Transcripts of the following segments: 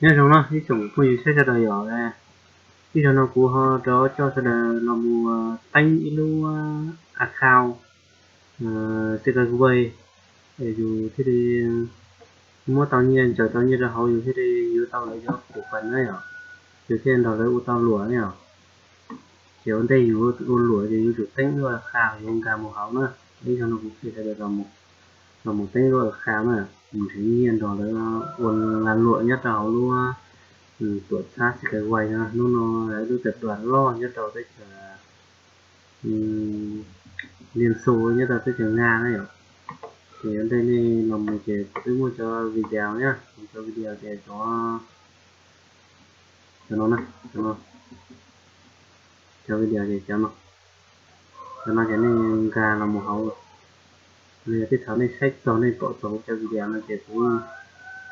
Nyob zoo no ib tsoom phooj ywg saib sawv daws yom, ib zaug no kuv ho rov coj sawv daws los mus teeb ib lub account Skyway, yus thiaj li muab tau nyiaj, ntsaws tau nyiaj rau hauv, yus thiaj li yuav tau lawv cov pum pas na yom, yus thiaj nrog lawv ua tau luam na yom. Ces ua ntej yus ua luam ces yuav tsum teeb lub account yuav nkag mus hauv na. Ib zaug no kuv qhia sawv daws los mus teeb lub account na, mus nrhiav nyiaj nrog lawv ua lag luam nyob rau hauv lub tuam txhab Skyway no. Hnub no lawv lub tawm duas loj nyob rau teb chaws Liên Xô, nyob rau teb chaws Nga na yom. Ces ua ntej nej los mus ces kuv twb muaj cov video na, cov video ces cov, cov no na, cov video ces cov no, cov no ces nej nkag los mus hauv, los yog tej thaum nej saib txog nej pom txog kuv cov video no ces kuv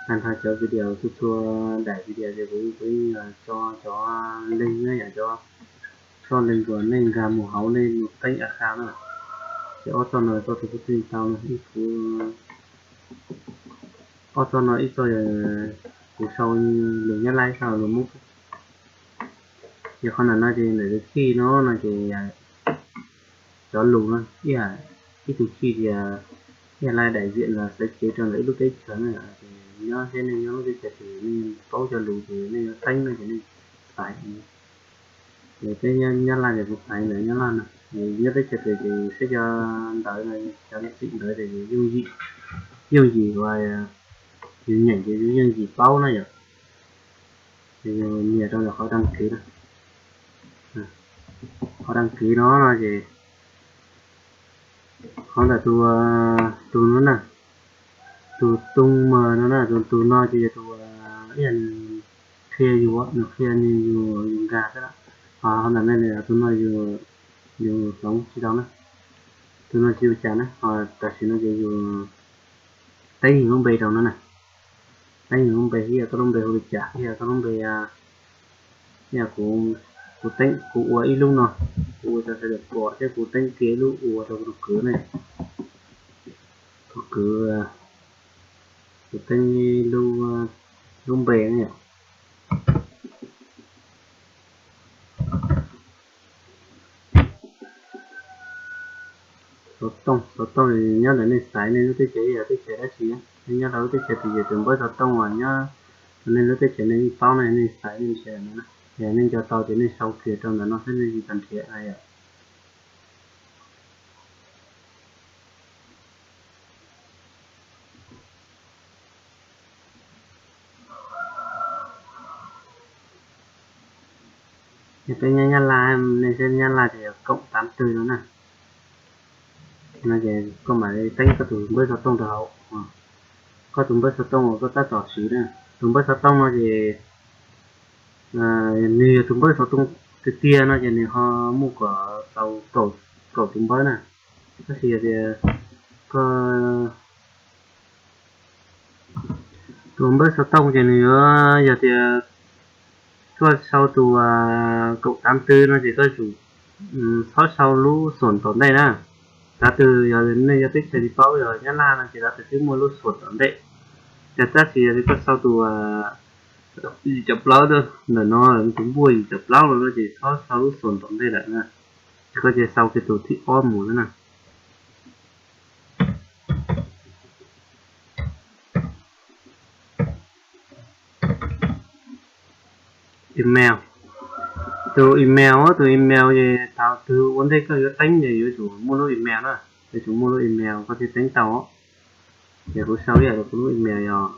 tag nrho cov video txhua txhua daim video ces kuv kuv tso cov link na yom, cov txoj link uas nej nkag mus hauv nej mus teeb account na. Ces ob txoj no txoj twg kuj tau na, ib kuv, ob txoj no ib txoj kuv sau lus Nyab Laj, ib txoj lus Hmoob. Ces qhov ntawm no ces ntawm tus kij no no ces cov lus no, ib tug kij tias ib yam li đại diện los xaiv kev rau ntawm ib lub teb chaws na, ces nyob seb nej nyob lub teb chaws twg nej paub cov lus ces nej yuav teeb no ces nej xaiv. Ces peb Nyab Laj ces kuv xaiv ntawm Nyab Laj no, nyob teb chaws twg ces saib cov ntawv no, cov xim ntawv ces yooj yim, yooj yim uas yus nyeem ces yus yooj yim paub na yom. Ces yus nias rau ntawm qhov đăng ký na, qhov đăng ký no no ces qhov ntawm tus, tus no na, tus Too Mw no na, tus tus no ces yog tus ib yam nws qhia yus, nws qhia nws yus, yus nkag xwb. Ho ntawm no tus no yus, yus hloov tsis tau na, tus no tsis ua cas na. Ho tam sim no ces yus teeb yus lub npe rau no na, teeb yus lub npe, ib yam koj lub npe hu li cas, ib yam koj lub npe, ib yam kuv, kuv teeb, kuv ua ib lub no, kuv ua rau sawv daws pom thiab kuv teeb kiag ib lub ua rau kuv tus kwv ne, tus kwv, kuv teeb lub, lub npe ne yom. Xov tooj, xov tooj nyob ntawm nej xaiv nej lub teb chaws yog teb chaws dab tsi, nej nyob rau lub teb chaws twg ces tus npawb xov tooj uas nyob rau nej lub teb chaws nej yeej paub no, nej xaiv nej nrhiav no, yog nej nco tau ces nej sau kiag rau ntawm no xwb, nej tsis tas nrhiav na yom. Peb nyob Nyab Laj, nej nyob Nyab Laj ces yog cộng tám tư no na. No ces koj mam li teeb koj tus npawb xov tooj rau hauv. Koj tus npawb xov tooj uas koj tab tom siv na, tus npawb xov tooj no ces nws yog tus npawb xov tooj tiag tiag no ces nws ho muaj kom tau kaum tus npawb na. Tab sis yog tias koj tus npawb xov tooj ces nws yuav, yog tias koj sau tus cộng tám tư no ces koj tsum txhob sau lub xoom tom ntej na. Txawm tias yog nej yog teb chaws tsis paub yog Nyab Laj no ces txawm tias twb muaj lub xoom tom ntej. Ces tab sis yog tias koj sau tus yim caum plaub ntawm no, tus npuaj yim caum plaub no ces txhob sau lub xoom tom ntej lawm na. Ces koj ces sau kiag tus thib ob mus xwb na. Email, tus email, tus email ces thaum twg ua ntej koj yuav teeb ces yuav tsum muaj lub email na, yuav tsum muaj lub email koj thiaj teeb tau. Ces kuv sau ib yam li kuv lub email yog,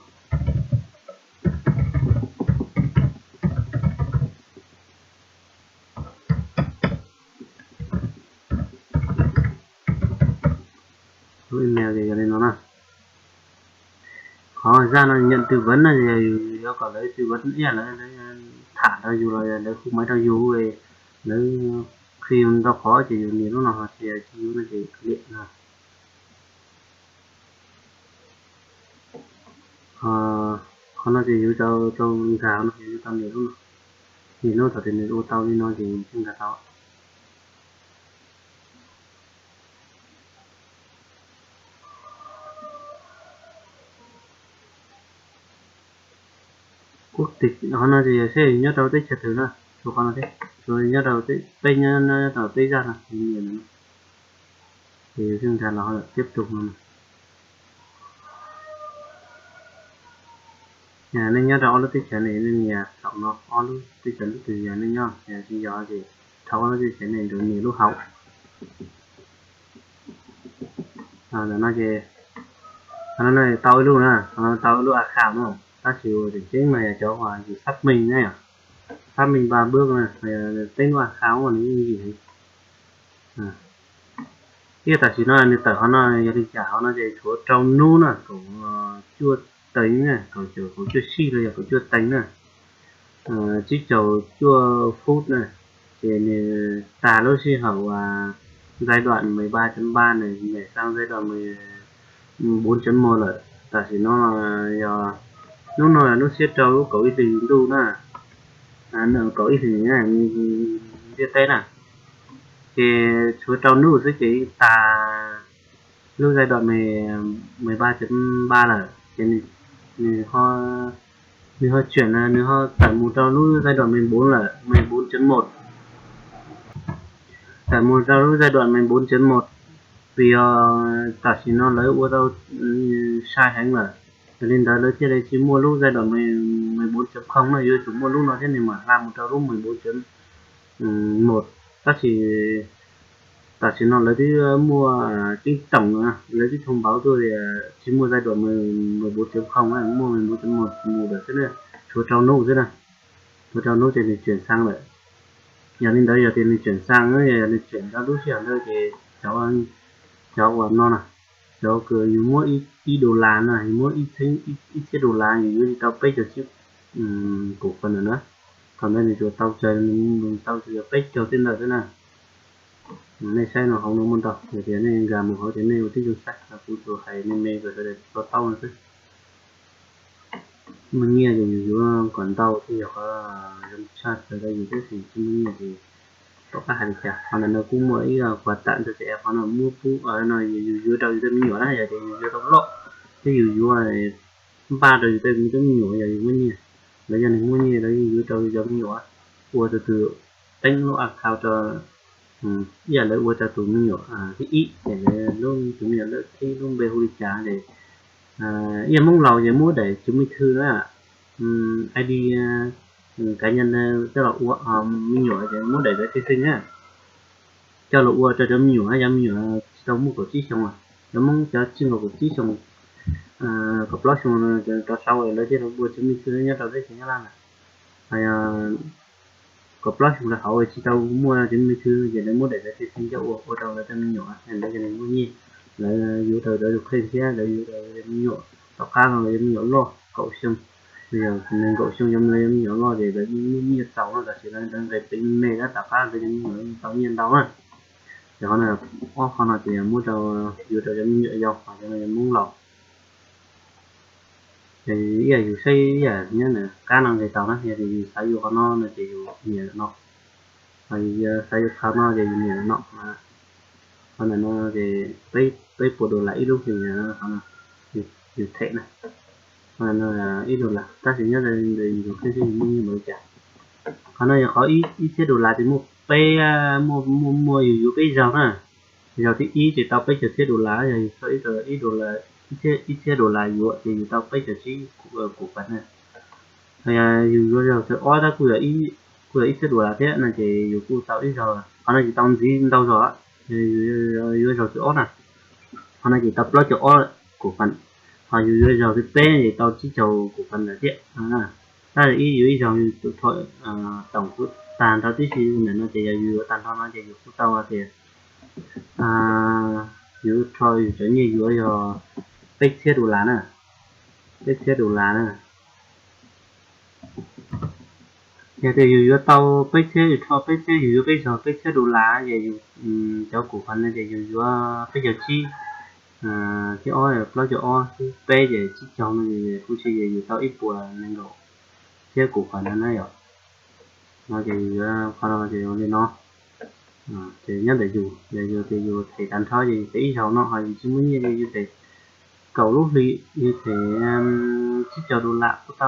lub email ces yog li no na. Qhov zaj no nhận tư vấn no ces yus yuav kom lawv tư vấn ib yam li lawv tham rau yus los yog lawv hu maiv rau yus, lawv qhia yus ntau qhov ces yus nias lub no, ho tsis yog tsis yus no ces liam no. Qhov no ces yus tau, tau nkag no ces yus tau nias lub no, nias lub thaum twg nws ua tau li no ces yus thiaj nkag tau. Quốc tịch qhov no ces yog seb nyob rau teb chaws twg na, tsuas qhov no thiab, tsuas nyob rau peb nyob rau teb zaj no, ces yus nkag los tiếp tục no. Nej nyob rau ob lub teb chaws ne, nej nias saum no ob lub teb chaws lub twg yog nej nyob, yog tsis yog ces rau ob lub teb chaws ne rau nias lub hauv. Ntawm no ces, no tau ib lub na, tau ib lub account no, tab sis tseem ceeb mas yog cov uas yus xác minh na, xác minh ba bước na, teeb lub account uas nws yooj yim heev. Thiab tam sim no nws tawm qhov no yog li cas, qhov no ces tshuav rau hnub na, kaum cuaj teev na, kaum cuaj sij los yog kaum cuaj teev na, tsib caug cuaj phút na, ces nws tag lub sij hawm uas giai đoạn mười ba chấm ba này nhảy sang giai đoạn mười bốn chấm một lawm. Tam sim no yog hnub no yog hnub xiab rau lub kaum ib hlis ntuj na, kaum ib hlis ntiaj teb na, ces tshuav rau hnub xwb ces tag lub giai đoạn mười ba chấm ba lawm, ces nws ho, nws ho chuyển, nws ho tawm mus rau lub giai đoạn mười bốn lawm, mười bốn chấm một. Tawm mus rau lub giai đoạn mười bốn chấm một, vim yog tam sim no lawv ua tau sai heev lawm, yog li ntawd lawv thiaj li tsis muaj lub giai đoạn mười bốn chấm không na, yuav tsum muaj lub no thiab nws mam hla mus rau lub mười bốn chấm một. Tab sis tam sim no lawv twb muaj chính tổng, lawv twb thông báo tuaj tias tsis muaj giai đoạn mười bốn chấm không, muaj mười bốn chấm một mus lawm xwb na, tshuav rau hnub xwb na, tshuav rau hnub ces nws chuyển sang lawm. Yog li ntawd yog tias nws chuyển sang, yog nws chuyển rau lub sij hawm ntawd ces cov uas no na, cov uas yus muab ib dollar na, yus muab ib txhiab dollar yus yuav tsis tau peb caug tsib cổ phần lawm na. Thaum ntawd nws tsuas tau tsawg, nws tau tsawg yog peb caug tej ntawd xwb na. Nej saib no hauv no muaj ntau, yog tias nej nkag mus hauv ces nej ua tib zoo saib, kuv tsuas hais me me kom sawv daws to taub no xwb. Muaj nyiaj ces yus yuav kom ntau thiaj yog qhov zoo tshaj plaws rau yus, tab sis tsis muaj nyiaj ces tom qab hais li cas. Qhov ntawm no kuj muaj ib quà tặng cho trẻ em, qhov no muab pub no yus yuav rau yus tej me nyuam na, yog tias yus yuav tau loj thiab yus yuav npaj rau yus tej me tub me nyuam yog yus muaj nyiaj, lawv yog nws muaj nyiaj lawv yuav rau cov me nyuam, ua tus tus teeb lub account rau, ib yam lawv ua rau tus me nyuam thib ib, lub tus me nyuam thib ib lub npe hu li cas ces ib yam Hmoob laus ces muab daim chứng minh thư na, ID cá nhân coj los ua, me nyuam ces muab daim giấy khai sinh na, coj los ua rau cov me nyuam, cov me nyuam tsis tau muaj kaum tsib xyoo, cov Hmoob cov txij nkaus kaum tsib xyoo, kaum plaub xyoo rov sau lawv thiaj li ua chứng minh thư nyob rau teb chaws Nyab Laj na. Kaum plaub xyoo rau hauv tsis tau muaj chứng minh thư ces lawv muab daim giấy khai sinh coj ua, ua rau lawv tej me nyuam, lawv cov neeg muaj nyiaj, lawv yuav rau lawv tus kheej thiab lawv yuav rau lawv me nyuam. Tom qab no lawv cov me nyuam loj kaum xyoo, yog nees nkaum xyoo cov me nyuam loj ces lawv muaj nyiaj txaus no, tam sim no lawv nqis peev me na, tom qab lawv cov me nyuam tau nyiaj ntau na. Ces qhov no, ob qhov no ces muab rau, yuav rau cov me nyuam yau, ho cov no yog Hmoob laus. Ces ib yam yus saib ib yam nyob ntawm kab no nqis tau na, yog tias yus xav yuav qhov no no ces yus nias no, ho yus xav yuav qhov no ces yus nias no. Qhov ntawm no ces peb puas dollar ib lub hlis, qhov no yus them na, qhov no ib dollar, tab sis nyob ntawm yus tus kheej xwb yus muaj nyiaj npaum li cas. Qhov no yog qhov ib txhiab dollar ces muaj peb, muaj, muaj yus yuav peb zaug na. Zaug thib ib ces tau peb caug txhiab dollar, yog yus tso ib dollar, ib txhiab dollar yuav ces yus tau peb caug tsib cổ phần na. Yog yus yuav zaug thib ob tab kuj yog, kuj yog ib txhiab dollar thiab no ces yus kuj tau ib zaug. Qhov no ces tau ntxiv ntau zaug, yus yuav zaug thib ob na, qhov no ces tau plaub caug ob cổ phần, ho yus yuav zaug thib peb ces tau tsib caug cổ phần lawm thiab. Tab sis ib yus ib zaug yus tus rho tổng tag nrho tib si ntawm no ces yog yus yuav tag nrho no ces yus kuj tau tias yus rho yus cov nyiaj yuav yog peb txhiab dollar na, peb txhiab dollar na. Yog tias yus yuav tau peb txhiab, yus rho peb txhiab, yus yuav peb zaug peb txhiab dollar ces yus cov cổ phần no ces yus yuav peb caug tsib, thib ob plaub caug ob, thib peb ces tsib caug no ces kuj tsis, ces yus tau ib puas nees nkaum txhiab cổ phần no na yom. No ces yus yuav qhov no ces ua li no. Ces nyob ntawm yus, yog yus tias yus them tag nrho ces yus them ib zaug no, ho yus tsis muaj nyiaj ces yus them kaum lub hli, yus them tsib caug dollar kuj tau.